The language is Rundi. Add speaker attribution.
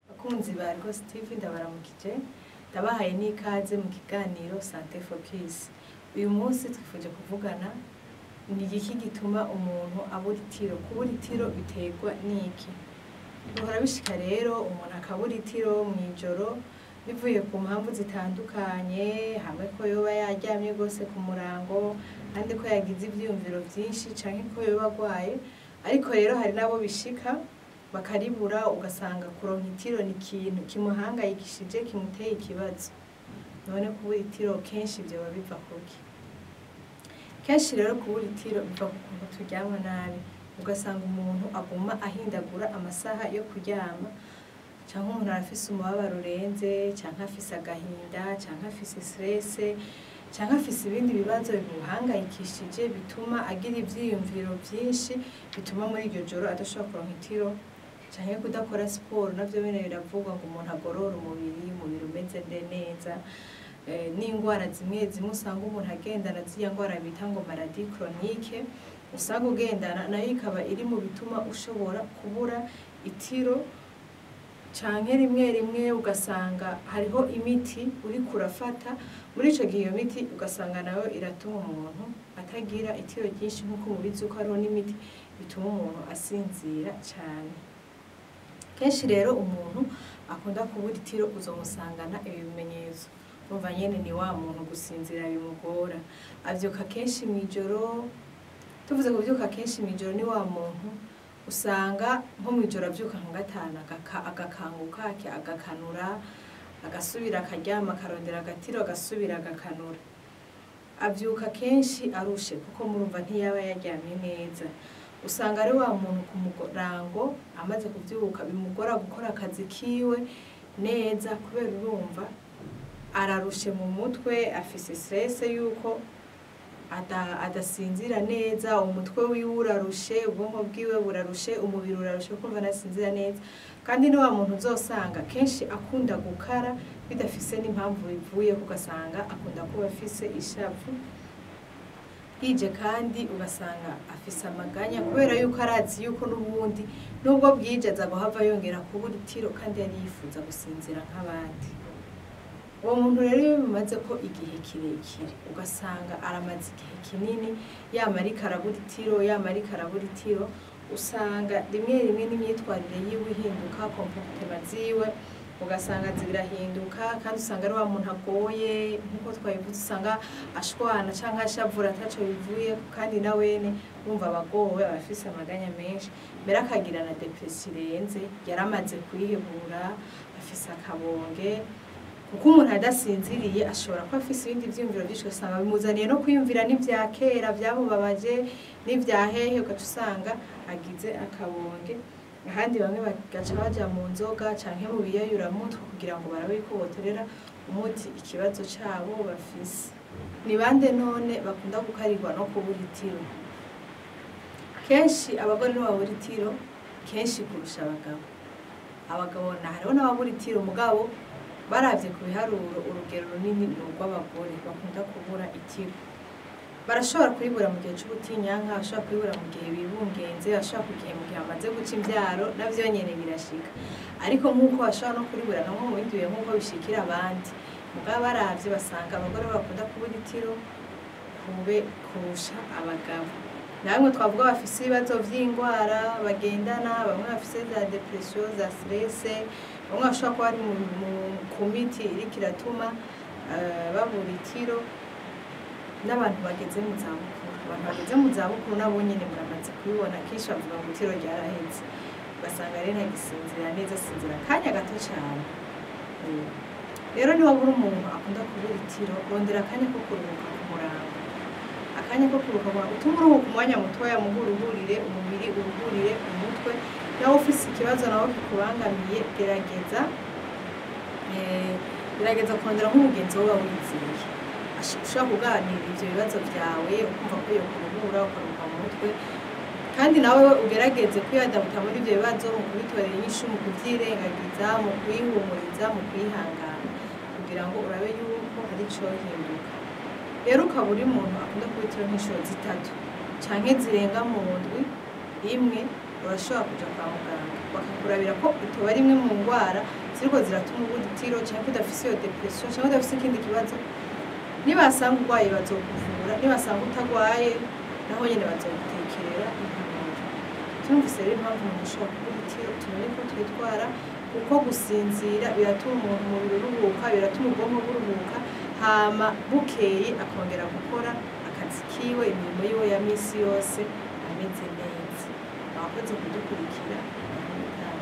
Speaker 1: Bakunzi ba Rwose TV, ndabaramukije, ndabahaye n'ikaze mu kiganiro Santé Focus. Uyu munsi twifuje kuvugana ni igiki gituma umuntu abura itiro. Kubura itiro biterwa n'iki? Bihora bishika rero umuntu akabura itiro mw'ijoro bivuye ku mpamvu zitandukanye, hamwe ko yoba yaryamye rwose ku murango, ahandi ko yagize ivyiyumviro vyinshi, canke ko yoba agwaye. Ariko rero hari n'abo bishika bakaribura, ugasanga kuronka itiro ni ikintu kimuhangayikishije, kimuteye ikibazo. None kubura itiro kenshi vyoba biva kuki? Kenshi rero kubura itiro biva ku kuntu turyama nabi, ugasanga umuntu aguma ahindagura amasaha yo kuryama, canke umuntu arafise umubabaro urenze, canke afise agahinda, canke afise stress, canke afise ibindi bibazo bimuhangayikishije bituma agira ivyiyumviro vyinshi, bituma muri iryo joro adashobora kuronka itiro. Canke kudakora siporo navyo bene biravugwa ngo umuntu agorora umubiri, umubiri umeze neza. N'ingwara zimwe zimwe usanga umuntu agendana, zirya ngwara bita ngo maladie chronique, usanga ugendana nayo ikaba iri mu bituma ushobora kubura itiro. Canke rimwe rimwe ugasanga hariho imiti uriko urafata, muri ico gihe iyo miti ugasanga nayo iratuma umuntu atagira itiro ryinshi, nk'uko mubizi ko hariho n'imiti bituma umuntu asinzira cane. Kenshi rero umuntu akunda kubura itiro uzomusangana ibi bimenyetso. Urumva nyene ni wa muntu gusinzira bimugora, avyuka kenshi mw'ijoro. Tuvuze kuvyuka kenshi mw'ijoro, ni wa muntu usanga nko mw'ijoro avyuka nka gatanu, agakanguka, agakanura, agasubira akaryama, akarondera agatiro, agasubira agakanura. Avyuka kenshi arushe, kuko murumva ntiyaba yaryamye neza. Usanga ari wa muntu ku murango amaze kuvyuka bimugora gukora akazi kiwe neza, kubera urumva ararushe mu mutwe, afise stress yuko adasinzira neza, umutwe wiwe urarushe, ubwonko bwiwe burarushe, umubiri urarushe, kumva adasinzira neza. Kandi ni wa muntu uzosanga kenshi akunda gukara bidafise n'impamvu bivuye, ugasanga akunda kuba afise ishavu bwije, kandi ugasanga afise amaganya kubera yuko arazi yuko n'ubundi nubwo bwije aza guhava yongera kubura itiro, kandi yari yifuza gusinzira nk'abandi. Uwo muntu rero iyo bimaze ko igihe kirekire, ugasanga aramaze igihe kinini yama ariko arabura itiro, yama ariko arabura itiro, usanga rimwe rimwe n'imyitwarire yiwe ihinduka, comportement ziwe ugasanga zirahinduka. Kandi usanga ari wa muntu agoye, nk'uko twabivuze, usanga ashwana canke ashavura ataco bivuye, kandi na wene wumva abagowe, aba afise amaganya menshi, mbere akagira na depression irenze, yaramaze kwihebura, afise akabonge. Kuko umuntu adasinziriye ashobora kuba afise ibindi vyiyumviro vyinshi, ugasanga bimuzaniye no kwiyumvira n'ivya kera vyamubabaje n'ivya hehe, ugaca usanga agize akabonge. Ahandi bamwe bagaca baja mu nzoga canke mu biyayuramutwe kugira ngo barabe yuko botorera umuti ikibazo cabo bafise. Ni bande none bakunda gukarirwa no kubura itiro? Kenshi abagore nibo babura itiro kenshi kurusha abagabo. Abagabo na hariho n'ababura itiro, mugabo baravye ku biharuro urugero runini ni urw'abagore bakunda kubura itiro. Barashobora kuribura mu gihe c'ubutinyanka, bashobora kuribura mu gihe bibungenze, bashobora kugihe mu gihe bamaze guca imvyaro, navyo nyene birashika. Ariko nk'uko bashobora no kuribura no mu bindi bihe nk'uko bishikira abandi, mugabo baravye basanga abagore bakunda kubura itiro kube kurusha abagabo. Namwe twavuga bafise ibibazo vy'ingwara bagendana, bamwe bafise za depression, za stress, bamwe bashobora kuba bari ku miti iriko iratuma babura itiro, n'abantu bageze mu zabukuru. Abantu bageze mu zabukuru nabo nyene muramaze kubibona, kenshi bavuga ngo itiro ryaraheze, ugasanga rero ntagisinzira neza, asinzira akanya gato cane. Rero niba uri umuntu akunda kubura itiro, rondera akanya ko kuruhuka ku murango. Akanya ko kuruhuka ku murango utuma uruhuka umwanya mutoya, muga uruhurire umubiri, uruhurire umutwe. Nawe ufise ikibazo nawe kikubangamiye, gerageza kurondera nk'umugenzi woba wizeye, ushobora kuganira ivyo bibazo vyawe, ukumva ko yokuruhura, ukaruhuka mu mutwe. Kandi nawe ugerageze kwiyadabuta muri ibyo bibazo mu kubitorera inyishu, mu kubyirengagiza, mu kwihumuriza, mu kwihangana, kugira ngo urabe yuko hari icohinduka. Rero ukaba uri umuntu akunda kubitiro nk'inshuro zitatu canke zirenga mu ndwi imwe, urashobora kuja kwa muganga bakakurabira ko itoba ari imwe mu ngwara ziriko ziratuma ubura itiro, canke udafise iyo dépression, canke udafise ikindi kibazo. Nibasanga urwaye bazokuvura, nibasanga utagwaye naho nyene bazogutekerera impanuro. Turumvise rero impamvu umuntu ashobora kubura itiro, tumenye ko twitwara, kuko gusinzira biratuma umuntu umubiri uruhuka, biratuma ubwonko buruhuka, hama bukeye akongera gukora akazi kiwe, imirimo yiwe ya misi yose ameze neza. Abakoze kudukurikira. Naho ubutaha.